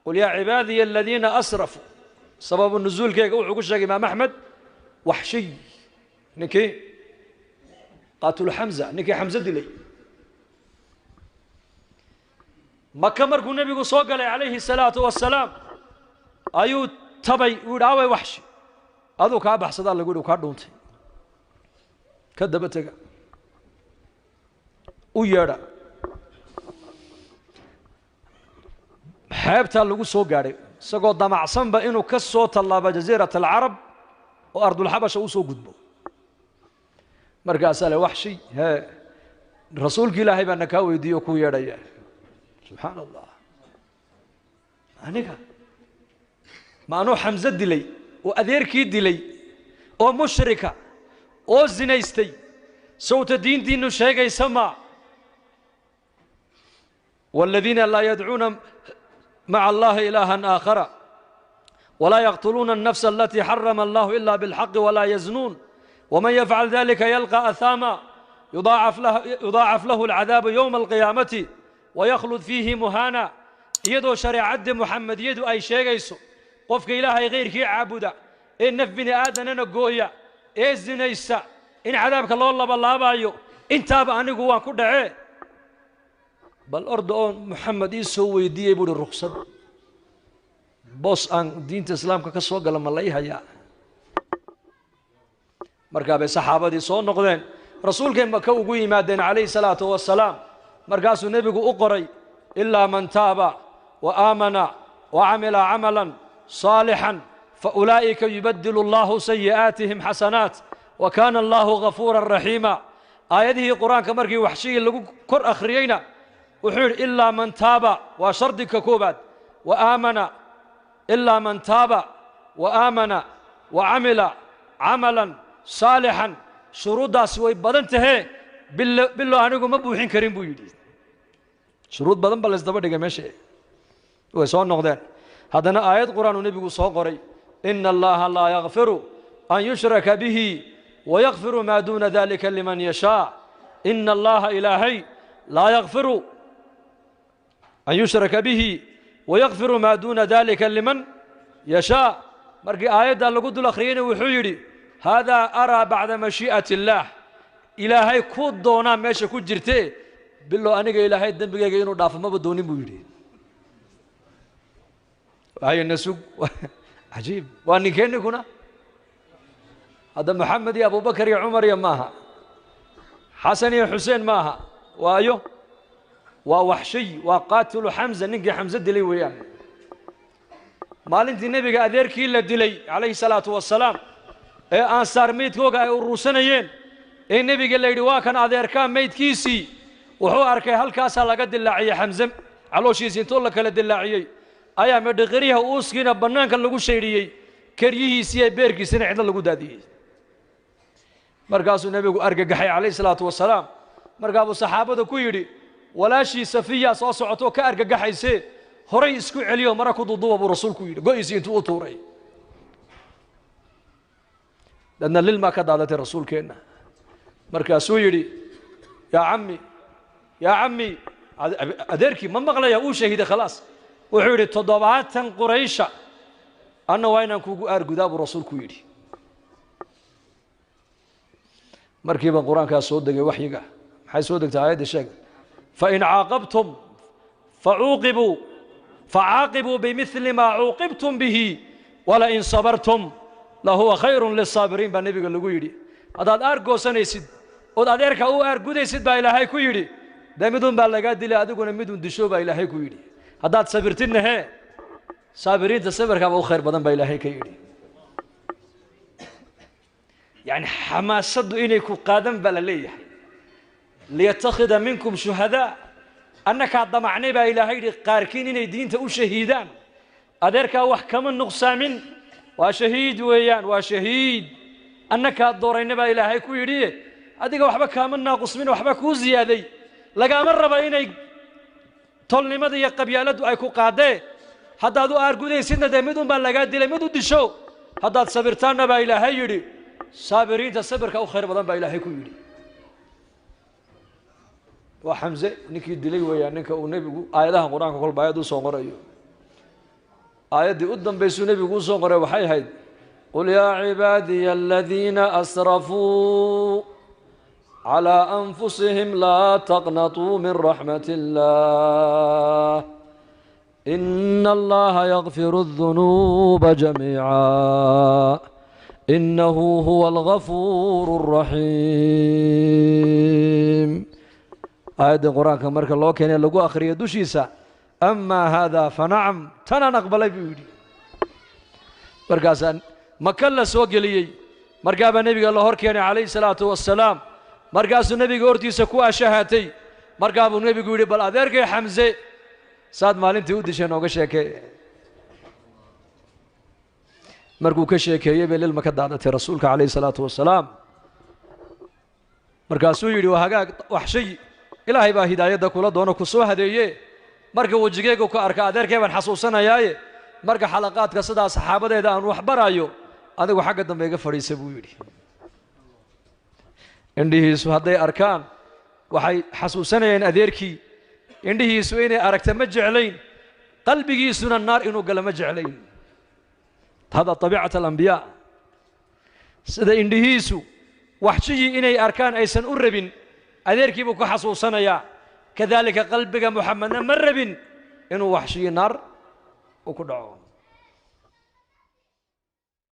Qul yaa cibaadiya aladiina asrafuu, sababu nusuulkeega wuxuu ku sheegay Imaam Axmed Waxshiy, ninkii qaatulu Xamza, ninkii Xamse dilay. Maka markuu nebigu soo galay calayhi salaatu wasalaam ayuu tabay, uu yidhi away Waxshi, aduu kaa baxsadaa lagu yidhi, kaa dhuuntay, ka daba tega, u yeedha. Xeebtaa lagu soo gaadhay isagoo damacsanba inuu ka soo tallaabo jasiirat alcarab oo ardulxabasha u soo gudbo. Markaasaa le Waxshi, hee rasuulki Ilaahay baa na kaa weydiiye oo kuu yeedhaya. Subxaan Allah, aniga ma anuu Xamse dilay oo adeerkii dilay oo mushrika oo zinaystay, sawta diintiinu sheegaysa ma waaladiina laa yadcuuna maca allahi ilaahan aakhara walaa yaqtuluuna alnafsa alatii xarama allahu ila bilxaqi walaa yaznuun waman yafcal dalika yalqa ahaama yudaacaf lahu alcadaabu yowma alqiyaamati wayaklud fiihi muhaana. Iyadoo shareecaddii muxamediyadu ay sheegayso qofka Ilaahay khayrkii caabuda ee naf bini aadanana gooya ee zinaysa in cadaabka loo labalaabaayo, intaaba anigu waan ku dhacee, bal orda oo Moxamed ii soo weydiiyey buuhi ruksad boos aan diinta islaamka ka soo gala ma la ii hayaa. Markaa bay saxaabadii soo noqdeen, rasuulkay Maka ugu yimaadeen calayhi salaatu wasalaam. Markaasuu nebigu u qoray ilaa man taaba wa aamana wa camila camalan saalixan fa ulaa'ika yubadilu allahu sayi'aatihim xasanaat wa kaana allahu ghafuuran raxiima. Aayadihii qur-aanka markii Waxshigii lagu kor akhriyeyna wuxuu yidhi ilaa man taaba, waa shardiga koobaad, wa aamana, ilaa man taaba wa aamana wa camila camalan saalixan. Shuruuddaasi way badan tahee, bilo anigu ma buuxin karin buu yidhi. Shuruud badan ba laysdaba dhigay meesha. Way soo noqdeen, haddana aayad qur-aanuu nebigu soo qoray, ina allaha laa yakfiru an yushraka bihi wayakfiru maa duuna dalika liman yashaa. Ina allaha Ilaahay laa yakfiru an yushraka bihi wayakfiru maa duuna dalika liman yashaa. Markii aayaddaa lagu dul akhriyeyna wuxuu yidhi haadaa araa bacda mashii'ati illaah, Ilaahay ku doonaa meesha ku jirtee, bilow aniga Ilaahay dembigayga inuu dhaafo maba doonin buu yidhi. Waxayna sug cajiib, waa ninkee ninkuna hadda Moxamed iyo Abubakar iyo Cumar iyo maaha, Xasan iyo Xuseen maaha, waayo waa Waxshiy, waa qaatilu Xamza, ninkii Xamse dilay weeyaan. Maalintii nebiga adeerkii la dilay calayhi salaatu wasalaam ee ansaar meydkooga ay urursanayeen ee nebiga la yidhi waa kan adeerkaa meydkiisii, wuxuu arkay halkaasaa laga dilaaciyey Xamse calooshiisii, intoo la kala dilaaciyey ayaa medhiqiryaha uuskiina bannaanka lagu shaydhiyey, keryihiisii iyo beerkiisina cidlo lagu daadiyey. Markaasuu nebigu argagaxay calayhi salaatu wasalaam. Markaabuu saxaabada ku yidhi walaashii Safiya soo socotoo ka argagaxaysee horay isku celiyo mara ku duuduuba buu rasuulku yidhi, go-iisii intuu u tuuray. Dadna lilmaa ka daadatay rasuulkeenna. Markaasuu yidhi yaa cammi, yaa cammi, adeerkii ma maqlaya, uu shahiiday khalaas. Wuxuu yidhi 70 Quraysha anna waa inaan kugu aargudaa buu rasuulku yidhi. Markiiba qur-aankaa soo degay, waxyiga maxay soo degtay aayadda sheega, fain caaqabtum facuuqibuu facaaqibuu bimili maa cuuqibtum bihi walain sabartum lahuwa khayrun lisaabiriin baa nebiga lagu yidhi. Haddaad aargoosanaysid ood adeerka u aargudaysid baa Ilaahay ku yidhi, dee midun baa lagaa dilay, adiguna midun disho baa Ilaahay ku yidhi. Haddaad sabirtidna hee saabiriinta sabirkaaba u khayr badan baa Ilaahay ka yidhi. Yacni xamaasaddu inay ku qaadan baa la leeyahay. Liyatakhida minkum shuhadaa, annakaa damacnay baa Ilaahay yidhi qaarkiin inay diinta u shahiidaan. Adeerkaa wax kama nuqsaamin, waa shahiid weeyaan, waa shahiid, annakaa doorayna baa Ilaahay ku yidhi, adiga waxba kaama naaqusmin, waxba kuu ziyaaday. Lagaama raba inay tolnimada iyo qabyaaladdu ay ku qaadee. Haddaad u aargudaysidna dee mid un baa lagaa dilay, mid u disho. Haddaad sabirtaanna baa Ilaahay yidhi saabiriinta sabirka u khayr badan baa Ilaahay ku yidhi. Waa Xamse ninkii dilay weeyaan ninka uu nebigu aayadaha qur-aanka kolba aayad u soo qorayo. Aayaddii u dambaysuu nebigu u soo qoray waxay ahayd: qul yaa cibaadiya aladiina asrafuu calaa anfusihim laa taqnatuu min raxmat illaah ina allaha yakfiru adunuuba jamiica inahu huwa algafuuru alraxiim. Aayaddii qur-aanka marka loo keenay lagu akhriyo dushiisa, amaa haadaa fanacam, tanaan aqbalay buu yidhi. Markaasaa maka la soo geliyey, markaabaa nebiga la hor keenay calayhi salaatu wassalaam. Markaasuu nebiga hortiisa ku ashahatay. Markaa buu nebigu yidhi: bal adeerkay Xamse saad maalintii u dishay nooga sheekee. Markuu ka sheekeeyey bay lilma ka daadatay rasuulka calayhi salaatu wassalaam. Markaasuu yidhi: waa hagaag waxshay, ilaahay baa hidaayadda kula doono, ku soo hadeeye. Marka wejigeygu ka arka adeerkay baan xasuusanayaaye, marka xalaqaadka sidaa saxaabadeeda aan wax baraayo, adigu xagga dambe iga fadhiisa buu yidhi. Indhihiisu hadday arkaan waxay xasuusanayeen adeerkii, indhihiisu inay aragta ma jeclayn, qalbigiisuna naar inuu galo ma jeclayn. Hada abiicat alambiyaa. Sida indhihiisu waxshiyii inay arkaan aysan u rabin, adeerkii buu ku xasuusanayaa. Kadaalika qalbiga Muxamedna ma rabin inuu waxshiyi naar uu ku dhaco.